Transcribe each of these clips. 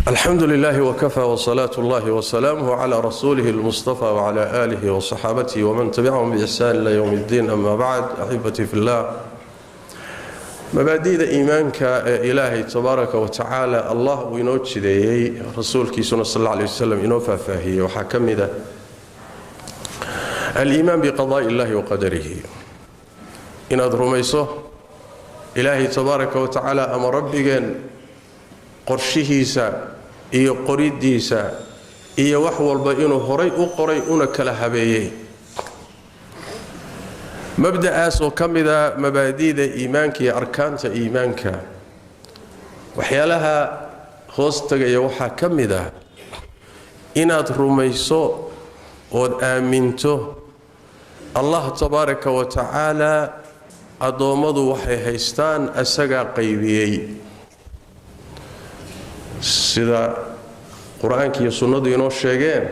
Alxamdu lilahi wkafaa wsalaatu اllahi wsalaamuh cla rasuulihi اlmustafa wcla aalihi wصaxaabatihi wman tabicahum biixsaan ila ywm اddiin, ama bacd. Axibatii fi llah, mabaadi'da iimaanka ee Ilaahay tabaaraka wa tacaala Allah uu inoo jideeyey, rasuulkiisuna sal alla alay wasalam inoo faahfaahiyey, waxaa ka mida aliimaan biqada'i illahi wa qadarihi, inaad rumayso Ilaahay tabaaraka wa tacaala ama Rabbigeen qorshihiisa iyo qoridiisa iyo wax walba inuu horay u qoray una kala habeeyey. Mabda'aas oo ka mida mabaadi'da iimaanka iyo arkaanta iimaanka, waxyaalaha hoos tagaya waxaa ka mid ah inaad rumayso ood aaminto Allah tabaaraka wa tacaala addoommadu waxay haystaan asagaa qaybiyey, sida Qur-aanka iyo sunnadu inoo sheegeen.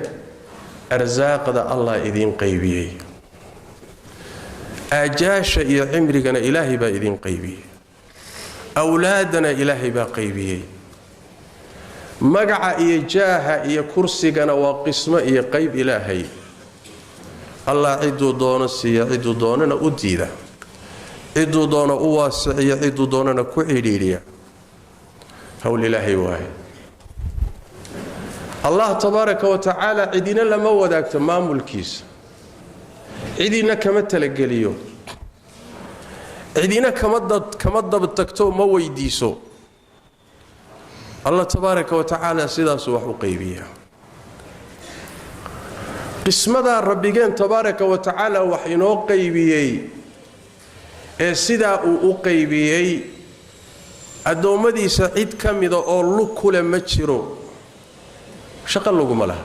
Arsaaqda Allah idiin qaybiyey, aajaasha iyo cimrigana Ilaahay baa idiin qaybiyey, awlaadana Ilaahay baa qaybiyey, magaca iyo jaaha iyo kursigana waa qismo iyo qayb Ilaahay. Allah cidduu doono siiya, cidduu doonana u diida, cidduu doono u waasiciya, cidduu doonana ku cidhiidhiya. Hawl Ilaahay waaye. Allah tabaaraka wa tacaala cidina lama wadaagto maamulkiisa, cidina kama talageliyo, cidina kama dabtagto, ma weydiiso. Allah tabaaraka wa tacaala sidaasuu wax u qaybiyaa. Qismadaa Rabbigeen tabaaraka wa tacaala wax inoo qaybiyey ee sidaa uu u qaybiyey, addoommadiisa cid ka mida oo lug kule ma jiro, shaqo laguma laha.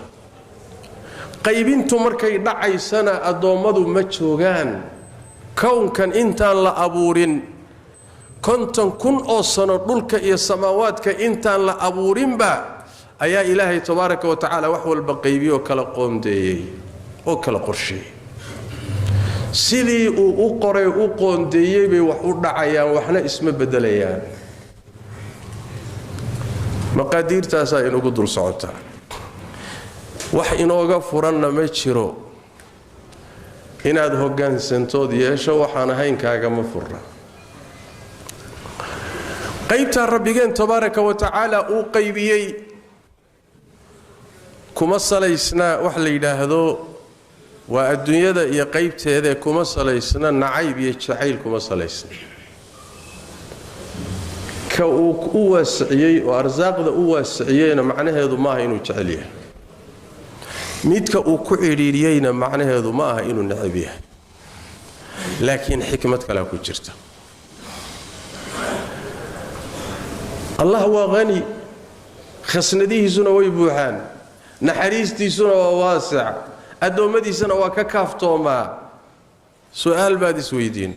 Qaybintu markay dhacaysana addoommadu ma joogaan. Kownkan intaan la abuurin, 50,000 oo sano dhulka iyo samaawaadka intaan la abuurinba, ayaa Ilaahay tabaaraka wa tacaala wax walba qaybiyey oo kala qoondeeyey oo kala qorsheeyey. Sidii uu u qoray, u qoondeeyey bay wax u dhacayaan, waxna isma beddelayaan. Maqaadiirtaasaa inugu dul socotaa, wax inooga furanna ma jiro. Inaad hoggaansantood yeesho waxaan ahayn kaagama furna. Qaybtaa Rabbigeen tabaaraka wa tacaala uu qaybiyey kuma salaysna wax la yidhaahdo waa adduunyada iyo qaybteedee, kuma salaysna nacayb iyo jacayl, kuma salaysna. Ka uu u waasiciyey oo arsaaqda u waasiciyeyna macnaheedu maaha inuu jecel yahay, midka uu ku cidhiidhiyeyna macnaheedu ma aha inuu necab yahay, laakiin xikmad kalea ku jirta. Allah waa hani, khasnadihiisuna way buuxaan, naxariistiisuna waa waasic, addoommadiisana waa ka kaaftoomaa. Su-aal baad isweydiin: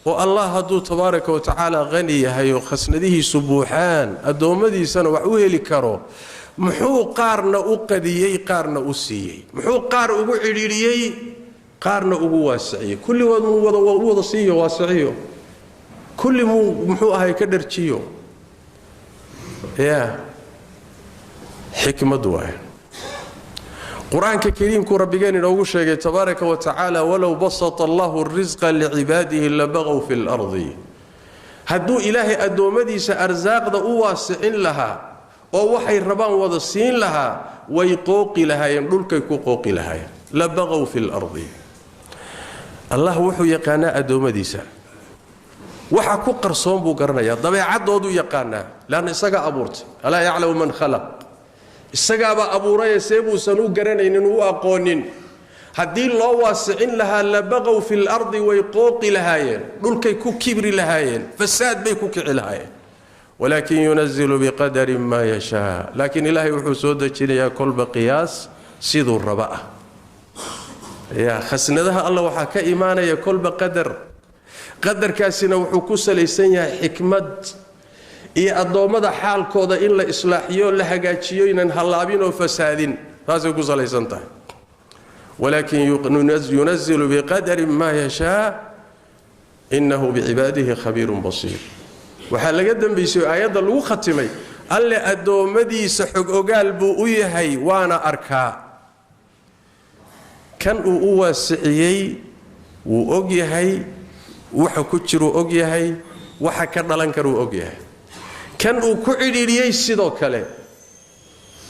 oo Allah hadduu tabaaraka wa tacaala hani yahay oo khasnadihiisu buuxaan, addoommadiisana wax u heli karo, muxuu qaarna u qadiyey, qaarna u siiyey? Muxuu qaar ugu cidhiidhiyey, qaarna ugu waasiciyey? Kulligood muu u wada siiyo, waasiciyo? Kulli muu muxuu ahay ka dharjiyo? Ya xikmad waay. Qur-aanka kariimkuu Rabbigeen inoogu sheegay tabaaraka wa tacaala: "Walow basata Allahu risqa licibaadihi labaqow fi lardi." Hadduu Ilaahay addoommadiisa arsaaqda u waasicin lahaa oo waxay rabaan wada siin lahaa, way qooqi lahaayeen, dhulkay ku qooqi lahaayeen. Labaqow fi lardi. Allah wuxuu yaqaanaa addoommadiisa waxa ku qarsoon buu garanayaa, dabeecadooduu yaqaanaa, leanna isagaa abuurtay. Alaa yaclamu man khalaq. Isagaabaa abuuraye, see buusan u garanaynin, u aqoonin? Haddii loo waasicin lahaa, labaqow fi lardi, way qooqi lahaayeen, dhulkay ku kibri lahaayeen, fasaad bay ku kici lahaayeen. Walaakin yunazilu biqadarin maa yashaa. Laakiin Ilaahay wuxuu soo dejinayaa kolba qiyaas siduu raba ah. Ya khasnadaha Alla waxaa ka imaanaya kolba qadar, qadarkaasina wuxuu ku salaysan yahay xikmad iyo addoommada xaalkooda in la islaaxiyo, la hagaajiyo, inan hallaabin oo fasaadin, taasay ku salaysan tahay. Walaakin yunazilu biqadarin maa yashaa, inahu bicibaadihi khabiirun basiir. Waxaa laga dambaysay oo aayadda lagu khatimay Alle addoommadiisa xog ogaal buu u yahay, waana arkaa. Kan uu u waasiciyey wuu og yahay, waxa ku jiruu og yahay, waxa ka dhalan karuu og yahay. Kan uu ku cidhiidhiyey sidoo kale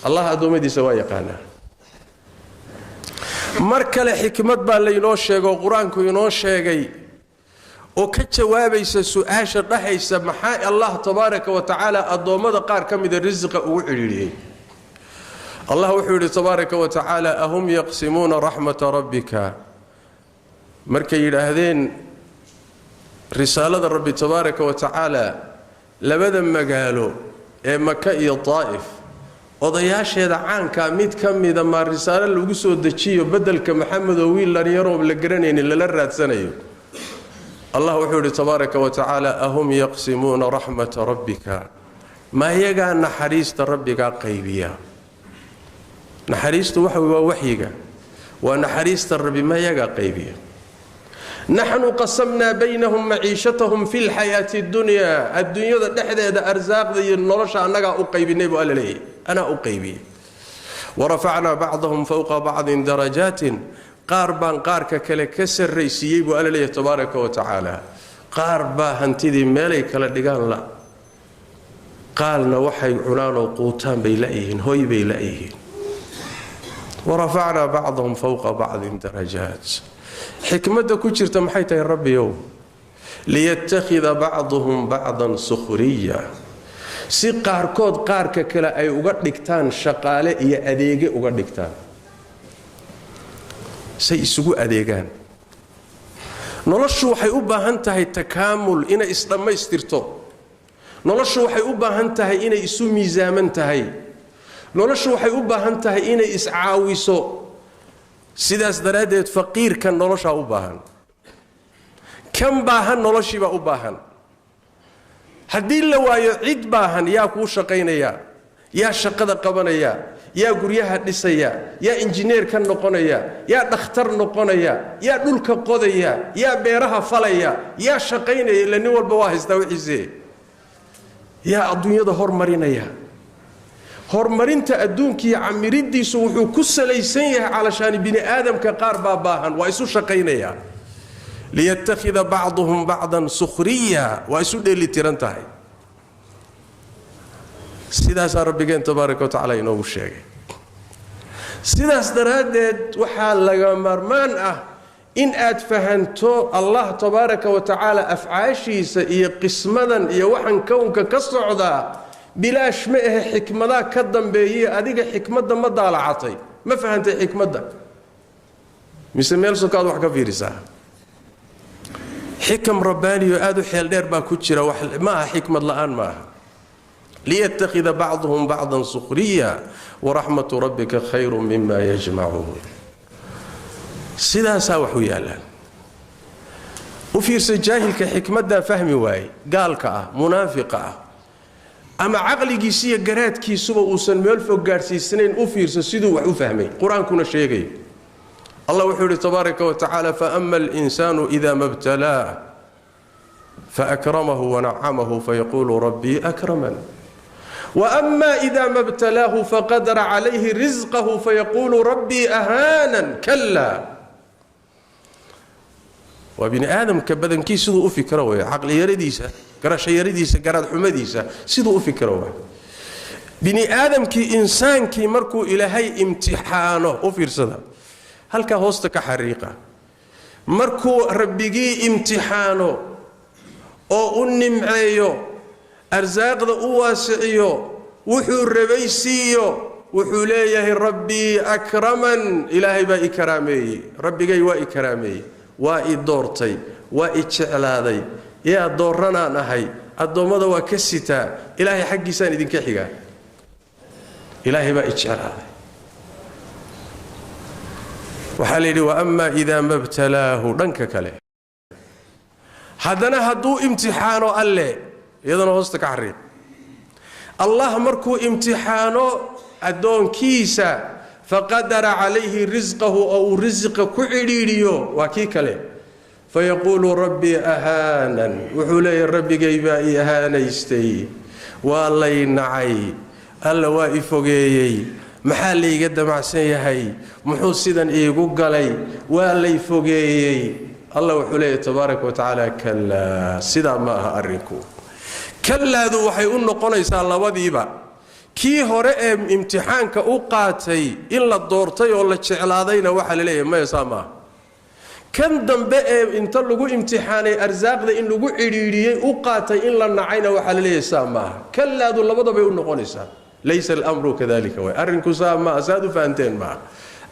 Allah addoommadiisa waa yaqaanaa. Mar kale xikmad baa laynoo sheegoo qur-aanku inoo sheegay oo ka jawaabaysa su-aasha dhahaysa maxaa Allah tabaaraka wa tacaala addoommada qaar ka mida risiqa ugu cidhiidhiyey. Allah wuxuu yidhi tabaaraka wa tacaala ahum yaqsimuuna raxmata rabbika. Markay yidhaahdeen risaalada Rabbi tabaaraka wa tacaala labada magaalo ee Maka iyo Daa'if odayaasheeda caankaa mid ka mida maa risaalo lagu soo dejiyo beddelka Maxamed oo wiil dhalinyaroo la garanaynin lala raadsanayo. Allah wuxuu yidhi tabaaraka wa tacaala ahum yaqsimuuna raxmata rabbika, ma iyagaa naxariista rabbigaa qaybiya? Naxariistu waxa waa waxyiga, waa naxariista Rabbi, ma iyagaa qaybiya? Naxnu qasamnaa baynahum maciishatahum fi lxayaati dunyaa, adduunyada dhexdeeda arsaaqda iyo nolosha annagaa u qaybinay buu Alla leeyahy, anaa u qaybiyey. Warafacnaa bacdahum fowqa bacdin darajaatin, qaar baan qaarka kale ka sarraysiiyey buu Alla leeyahy tabaaraka wa tacaala. Qaar baa hantidii meelay kala dhigaan la, qaalna waxay cunaanoo quutaan bay la'yihiin, hoy bay la'yihiin. Warafacnaa bacdahum fowqa bacdin darajaat. Xikmadda ku jirta maxay tahay Rabbiyow? Liyattakhida bacduhum bacdan sukhriya, si qaarkood qaarka kale ay uga dhigtaan shaqaale iyo adeege uga dhigtaan, say isugu adeegaan. Noloshu waxay u baahan tahay takaamul, inay isdhammaystirto. Noloshu waxay u baahan tahay inay isu miisaaman tahay. Noloshu waxay u baahan tahay inay iscaawiso. Sidaas daraaddeed faqiirkan noloshaa u baahan, kan baahan noloshiibaa u baahan. Haddii la waayo cid baahan, yaa kuu shaqaynaya? Yaa shaqada qabanaya? Yaa guryaha dhisaya? Yaa injineer ka noqonaya? Yaa dhakhtar noqonaya? Yaa dhulka qodaya? Yaa beeraha falaya? Yaa shaqaynaya? Ila nin walba waa haystaa wixiise. Yaa adduunyada hormarinaya? Horumarinta adduunkiiyo camiriddiisu wuxuu ku salaysan yahay calashaani bini aadamka qaar baa baahan, waa isu shaqaynaya. Liyattakhida bacduhum bacdan sukhriya, waa isu dheelitiran tahay. Sidaasaa Rabbigeen tabaaraka wa tacaala inoogu sheegay. Sidaas daraaddeed waxaa laga maarmaan ah in aad fahanto Allah tabaaraka wa tacaala afcaashiisa iyo qismadan iyo waxan kownka ka socdaa bilaash ma ahe, xikmadaa ka dambeeyey. Adiga xikmadda ma daalacatay? Ma fahantay xikmadda mise meel sokaad wax ka fiirisaa? Xikam rabbaaniyo aada u xeel dheer baa ku jira, ma aha xikmad la'aan, ma aha. Liyattakhida bacduhum bacdan sukhriya waraxmatu rabbika khayru mima yajmacuun. Sidaasaa wax u yaallaan. U fiirsa, jaahilka xikmaddaa fahmi waaye, gaalka ah, munaafiqa ah, ama caqligiisa iyo garaadkiisuba uusan meel fog gaadhsiisnayn, u fiirso siduu wax u fahmay. Qur-aankuna sheegayo. Allah wuxuu yidhi tabaaraka wa tacaala faama alinsaanu ida ma btalaah faakramahu wanacamahu fayaquulu rabbii akraman, waama ida ma btalaahu faqadara calayhi risqahu fayaquulu rabbii ahaanan. Kala, waa bini aadamka badankii siduu u fikro wey, caqliyaradiisa, garashayaradiisa, garaadxumadiisa siduu u fikro wey. Bini aadamkii, insaankii markuu Ilaahay imtixaano, u fiirsada halkaa hoosta ka xariiqa, markuu Rabbigii imtixaano oo u nimceeyo, arsaaqda u waasiciyo, wuxuu rabay siiyo, wuxuu leeyahay rabbii akraman, Ilaahay baa i karaameeyey, Rabbigay waa i karaameeyey, waa i doortay, waa i jeclaaday, yaa dooranaan ahay, addoommada waa ka sitaa, Ilaahay xaggiisaan idinka xigaa, Ilaahay baa i jeclaaday. Waxaa la yidhi waama idaa ma btalaahu, dhanka kale haddana hadduu imtixaano Alle, iyadana hoosta ka xariiq, Allah markuu imtixaano addoonkiisa, faqadara calayhi risqahu, oo uu risiqa ku cidhiidhiyo, waa kii kale, fayaquulu rabbii ahaanan, wuxuu leeyahay Rabbigay baa i ahaanaystay, Waa lay nacay, alla waa i fogeeyey, maxaa layga damacsan yahay, muxuu sidan iigu galay, waa lay fogeeyey. Alla wuxuu leeyahy tabaaraka wa tacaala, kallaa, sidaa ma aha arrinku. Kallaadu waxay u noqonaysaa labadiiba. Kii hore ee imtixaanka u qaatay in la doortay oo la jeclaadayna waxaa la leeyahay maya, saa maaha. Kan dambe ee inta lagu imtixaanay arsaaqda in lagu cidhiidhiyey u qaatay in la nacayna waxaa la leeyahay saa maaha. Kallaadu labadabay u noqonaysaa. Laysa alamru kadalika, waay arrinku saa maaha, saad u fahanteen maaha.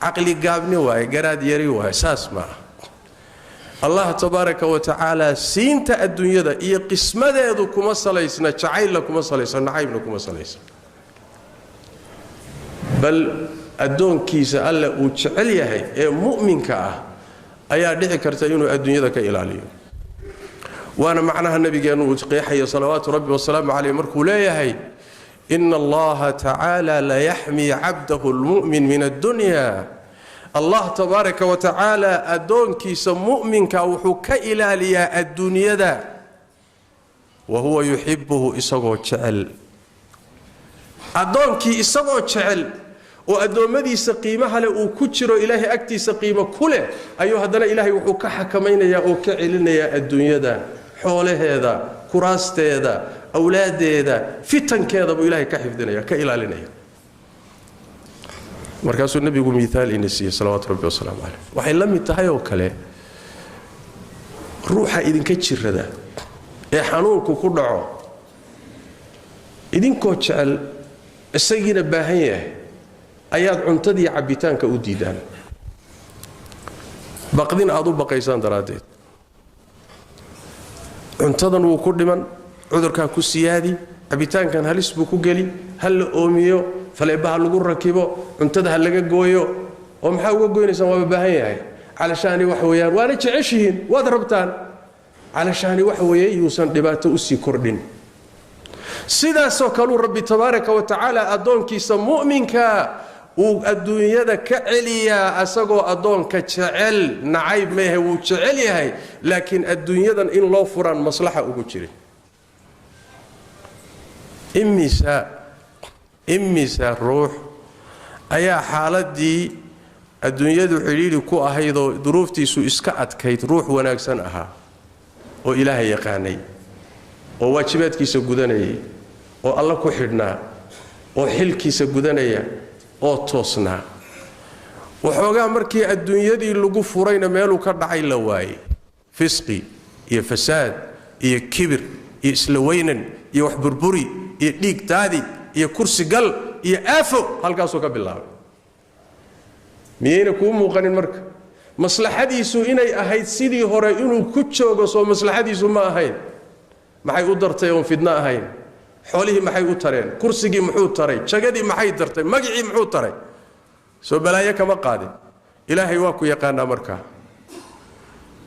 Caqli gaabni waaye, garaad yari waaye, saas maaha. Allah tabaaraka wa tacaala siinta adduunyada iyo qismadeedu kuma salaysna jacaylna kuma salaysna, nacaybna kuma salaysna, bal addoonkiisa alle uu jecel yahay ee mu'minka ah ayaa dhici karta inuu adduunyada ka ilaaliyo. Waana macnaha nabigeennu uu qeexayo salawaatu rabbi wasalaamu caleyh markuu leeyahay, ina allaha tacaala layaxmii cabdahu lmu'min min addunya. Allah tabaaraka wa tacaala addoonkiisa mu'minka wuxuu ka ilaaliyaa adduunyada, wa huwa yuxibuhu, isagoo jecel. Addoonkii isagoo jecel oo addoommadiisa qiimaha leh uu ku jiro, ilaahay agtiisa qiimo ku leh, ayuu haddana ilaahay wuxuu ka xakamaynayaa oo ka celinayaa adduunyada, xoolaheeda, kuraasteeda, awlaaddeeda, fitankeeda buu ilaahay ka xifdinaya, ka ilaalinaya. Markaasuu nebigu miaal ina siiyey salawaatu rabbi wasalaamu caleyh. Waxay la mid tahay oo kale ruuxa idinka jirada ee xanuunku ku dhaco, idinkoo jecel isagiina baahan yahay ayaad cuntadii cabbitaanka u diidaan, baqdin aad u baqaysaan daraaddeed. Cuntadan wuu ku dhiman, cudurkaa ku siyaadi, cabbitaankan halis buu ku geli, ha la oomiyo, faleeba ha lagu rakibo, cuntada ha laga gooyo. Oo maxaa uga goynaysaan? Waaba baahan yahay. Calashaani waxa weeyaan, waana jeceshihiin, waad rabtaan, calashaani waxa weeye yuusan dhibaato usii kordhin. Sidaasoo kaluu rabbi tabaaraka wa tacaala addoonkiisa mu'minka uu adduunyada ka celiyaa asagoo addoonka jecel. Nacayb meehe, wuu jecel yahay, laakiin adduunyadan in loo furaan maslaxa ugu jirin. Imisa ruux ayaa xaaladii adduunyadu cidhiidhi ku ahaydoo duruuftiisu iska adkayd ruux wanaagsan ahaa oo ilaahay yaqaanay oo waajibaadkiisa gudanayay oo alla ku xidhnaa oo xilkiisa gudanaya oo toosnaa, waxoogaa markii adduunyadii lagu furayna meeluu ka dhacay la waayey, fisqi iyo fasaad iyo kibir iyo isla weynan iyo wax burburi iyo dhiig daadi iyo kursi gal iyo aafo halkaasuu ka bilaabay? Miyayna kuu muuqanin marka maslaxadiisu inay ahayd sidii hore inuu ku joogo? Soo maslaxadiisu ma ahayn? Maxay u dartay oon fidno ahayn? Xoolihii maxay u tareen? Kursigii muxuu taray? Jagadii maxay tartay? Magicii muxuu taray? Soo balaayo kama qaadin? Ilaahay waa ku yaqaanaa markaa,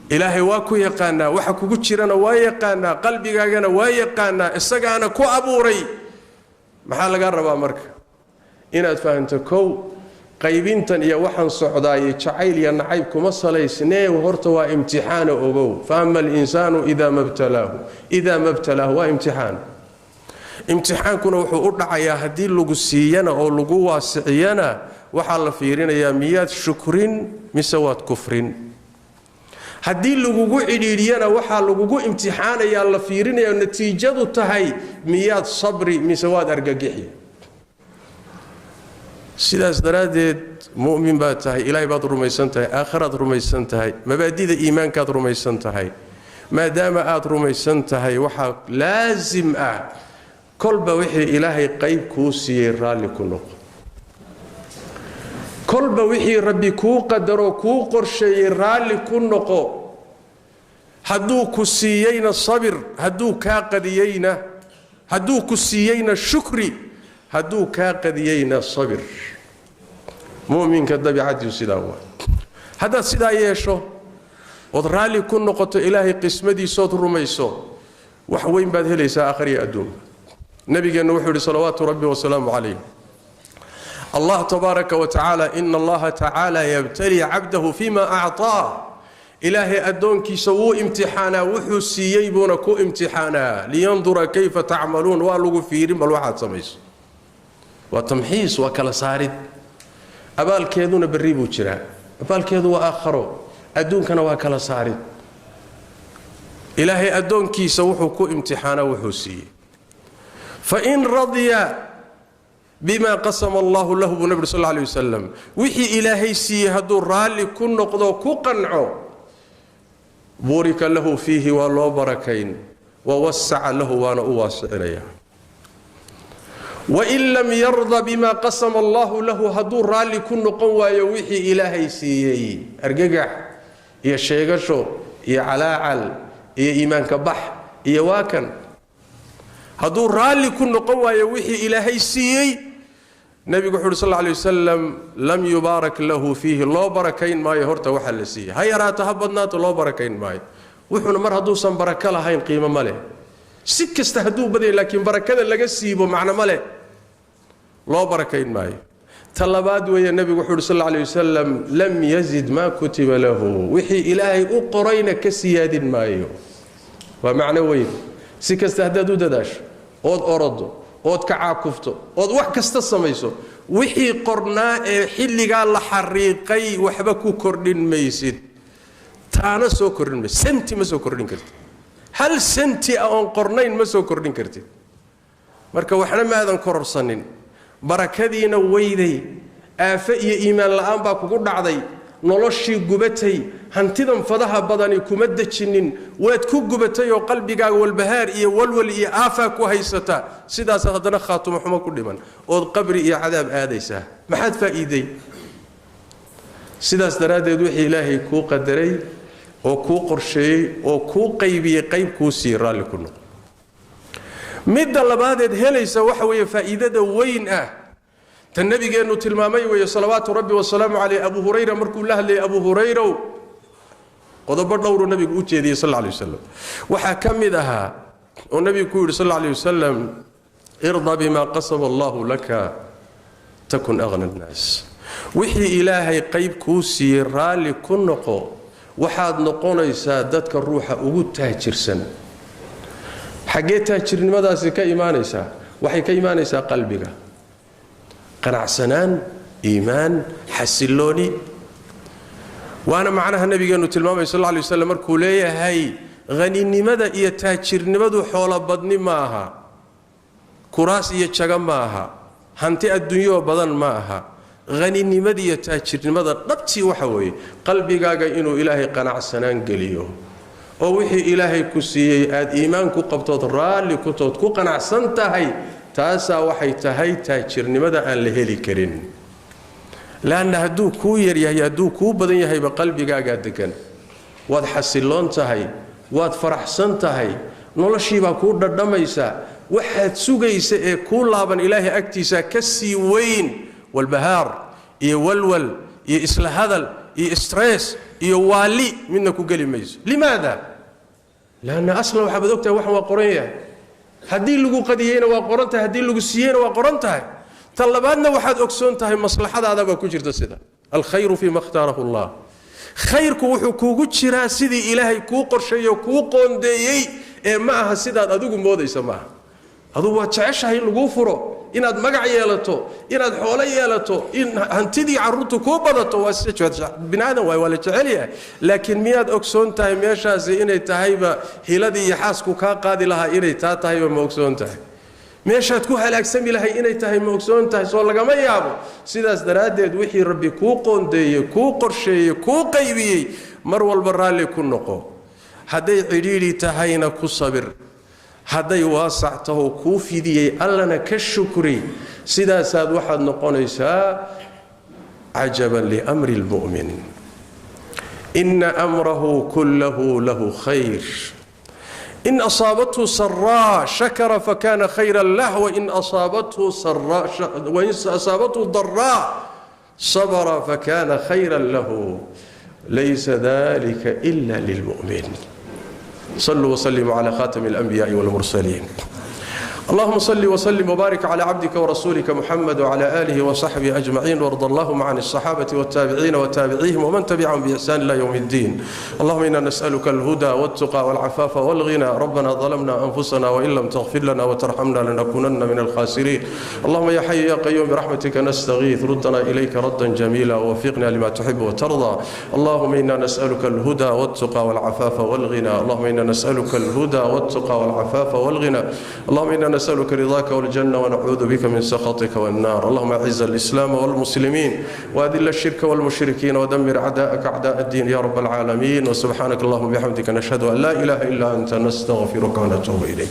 ilaahay waa ku yaqaanaa, waxa kugu jirana waa yaqaanaa, qalbigaagana waa yaqaanaa, isagaana ku abuuray. Maxaa lagaa rabaa marka? Inaad fahanto kow, qaybintan iyo waxaan socdaayey jacayl iyo nacayb kuma salaysnee, horta waa imtixaana ogow. Fa ama alinsaanu idaa mabtalaahu, idaa mabtalaahu, waa imtixaan. Imtixaankuna wuxuu u dhacayaa haddii lagu siiyana oo lagu waasiciyana, waxaa la fiirinayaa miyaad shukrin mise waad kufrin. Haddii lagugu cidhiidhiyana waxaa lagugu imtixaanayaa, la fiirinaya natiijadu tahay miyaad sabri mise waad argagixi. Sidaas daraaddeed mu'min baad tahay, ilaahay baad rumaysan tahay, aakhiraad rumaysan tahay, mabaadida iimaankaad rumaysan tahay. Maadaama aad rumaysan tahay, waxaa laasim ah kolba wixii ilaahay qayb kuu siiyey raalli ku noqo, kolba wixii rabbi kuu qadaroo kuu qorsheeyey raalli ku noqo. Hadduu ku siiyeyna sabir, hadduu kaa qadiyeyna, hadduu ku siiyeyna shukri, hadduu kaa qadiyeyna sabir. Mu'minka dabiicadiisu sidaa waa. Haddaad sidaa yeesho ood raalli ku noqoto ilaahay qismadiisood rumayso, wax weyn baad helaysaa aakhriya adduunka. Nabigeennu wuxuu yidhi salawaatu rabbi wasalaamu calayh, allah tabaaraka wa tacaala, ina allaha tacaala yabtalii cabdahu fima acطaah. Ilaahay addoonkiisa wuu imtixaanaa, wuxuu siiyey buuna ku imtixaanaa. Liyandura kayfa tacmaluun, waa lagu fiirin bal waxaad samayso. Waa tamxiis, waa kala saarid. Abaalkeeduna berri buu jiraa, abaalkeedu waa aakharo, adduunkana waa kala saarid. Ilaahay addoonkiisa wuxuu ku imtixaanaa wuxuu siiyey. Fain radya bima qasama allahu lahu, buu nabig sal alay wasalam, wixii Ilaahay siiyey hadduu raalli ku noqdo, ku qanco, buurika lahu fiihi, waa loo barakayn, wawasaca lahu, waana u waasicinaya. Wain lam yarda bima qasama allahu lahu, hadduu raalli ku noqon waayo wixii Ilaahay siiyey, argagax iyo sheegasho iyo calaacal iyo iimaanka bax iyo waa kan, hadduu raalli ku noqon waayo wixii Ilaahay siiyey, nebigu wuxu uhi sal lla alay wasalam, lam yubaarak lahu fiihi, loo barakayn maayo. Horta waxaa la siiyey ha yaraato ha badnaato, loo barakayn maayo. Wuxuuna mar hadduusan barako lahayn qiimo ma leh. Si kasta hadduu badanya, laakiin barakada laga siibo, macno ma leh, loo barakayn maayo. Ta labaad weeye, nebigu wuxu uhi sal alla alay wasalam, lam yazid maa kutiba lahu, wixii Ilaahay u qorayna ka siyaadin maayo. Waa macno weyn. Si kasta haddaad u dadaasho, ood orodo, ood ka caakufto, ood wax kasta samayso, wixii qornaa ee xilligaa la xariiqay waxba ku kordhin maysid, taana soo kordhin maysid, senti ma soo kordhin kartid. Hal senti ah oon qornayn ma soo kordhin kartid. Marka waxna maadan kororsanin, barakadiina weyday, aafe iyo iimaan la'aan baa kugu dhacday, noloshii gubatay, hantidan fadaha badani kuma dejinin, waad ku gubatay oo qalbigaaga walbahaar iyo walwal iyo aafaa ku haysataa. Sidaasaad haddana khaatumo xumo ku dhiman, ood qabri iyo cadaab aadaysaa. Maxaad faa'iiday? Sidaas daraaddeed, wixii Ilaahay kuu qadaray oo kuu qorsheeyey oo kuu qaybiyey, qayb kuu siiyey, raalli ku noqo. Midda labaadeed helaysa waxa weeye faa'iidada weyn ah, ta nabigeennu tilmaamay weeye, salawaatu rabbi wasalaamu caleyh. Abu Hurayra markuu la hadlayay, Abu Hurayrow, qodobo dhowruu nabigu u jeediyey sal alla alay wasalam. Waxaa ka mid ahaa oo nabigu ku yidhi sal alla alay wasalam, irda bima qasama allahu laka takun aghna annaas. Wixii Ilaahay qayb kuu siiyey raalli ku noqo, waxaad noqonaysaa dadka ruuxa ugu taajirsan. Xaggee taajirnimadaasi ka imaanaysaa? Waxay ka imaanaysaa qalbiga, qanacsanaan, iimaan, xasillooni. Waana macnaha nabigeennu tilmaamay sal alla alay waslam markuu leeyahay, haninimada iyo taajirnimadu xoolo badni ma aha, kuraas iyo jago ma aha, hanti adduunyoo badan ma aha. Haninimada iyo taajirnimada dhabtii waxa weeye qalbigaaga inuu Ilaahay qanacsanaan geliyo, oo wixii Ilaahay ku siiyey aad iimaan ku qabtood, raalli ku tood, ku qanacsan tahay. Taasaa waxay tahay taajirnimada aan la heli karin. Laanna hadduu kuu yaryahay, hadduu kuu badan yahayba, qalbigaagaa degan, waad xasilloon tahay, waad faraxsan tahay, noloshiibaa kuu dhadhamaysaa. Waxaad sugaysa ee kuu laaban Ilaahay agtiisa ka sii weyn walbahaar iyo walwal iyo isla hadal iyo stress iyo waali midna ku geli mayso. Limaada? Laanna aslan waxaabad ogtahay waxan waa qoran yahay. Haddii lagu qadiyeyna waa qoran tahay, haddii lagu siiyeyna waa qoran tahay. Tan labaadna, waxaad ogsoon tahay maslaxadaada baa ku jirta. Sida alkhayru fii ma khtaarahu Allah, khayrku wuxuu kuugu jiraa sidii Ilaahay kuu qorsheeyey oo kuu qoondeeyey, ee ma aha sidaad adigu moodaysa. Ma aha. Adugu waad jeceshahay in laguu furo, inaad magac yeelato, inaad xoolo yeelato, in hantidii carruurtu kuu badato. Waa bini aadan waay, waa la jecel yahay. Laakiin miyaad ogsoon tahay meeshaasi inay tahayba hiladii iyo xaasku kaa qaadi lahaa? Inay taa tahayba ma ogsoon tahay? Meeshaad ku halaagsami lahay inay tahay ma ogsoon tahay? Soo lagama yaabo. Sidaas daraaddeed, wixii Rabbi kuu qoondeeyey, kuu qorsheeyey, kuu qaybiyey, mar walba raalli ku noqo. Hadday cidhiidhi tahayna ku sabir, hadday waasac tahoo kuu fidiyey Allana ka shukri. Sidaasaad waxaad noqonaysaa, cajaban liamri lmu'min, ina amrahu kullahu lahu khayr, in asaabathu saraa shakara fakana khayra lah, wain asaabathu daraa sabra fakana khayra lahu, laysa dalika ila lilmu'min. صلوا وسلموا على خاتم الأنبياء والمرسلين. اللهم صل وسلم وبارك على عبدك ورسولك محمد وعلى آله وصحبه أجمعين، وارض اللهم عن الصحابة والتابعين وتابعيهم ومن تبعهم بإحسان إلى يوم الدين. اللهم إنا نسألك الهدى والتقى والعفاف والغنى. ربنا ظلمنا أنفسنا وإن لم تغفر لنا وترحمنا لنكونن من الخاسرين. اللهم يا حي يا قيوم برحمتك نستغيث، ردنا إليك ردا جميلا ووفقنا لما تحب وترضى. اللهم إنا نسألك الهدى والتقى والعفاف والغنى. اللهم إنا نسألك الهدى والتقى والعفاف والغنى. اللهم إنا نسألك رضاك والجنة ونعوذ بك من سخطك والنار. اللهم أعز الإسلام والمسلمين وأذل الشرك والمشركين ودمر أعداءك أعداء الدين يا رب العالمين. وسبحانك اللهم وبحمدك نشهد أن لا إله إلا أنت نستغفرك ونتوب إليك.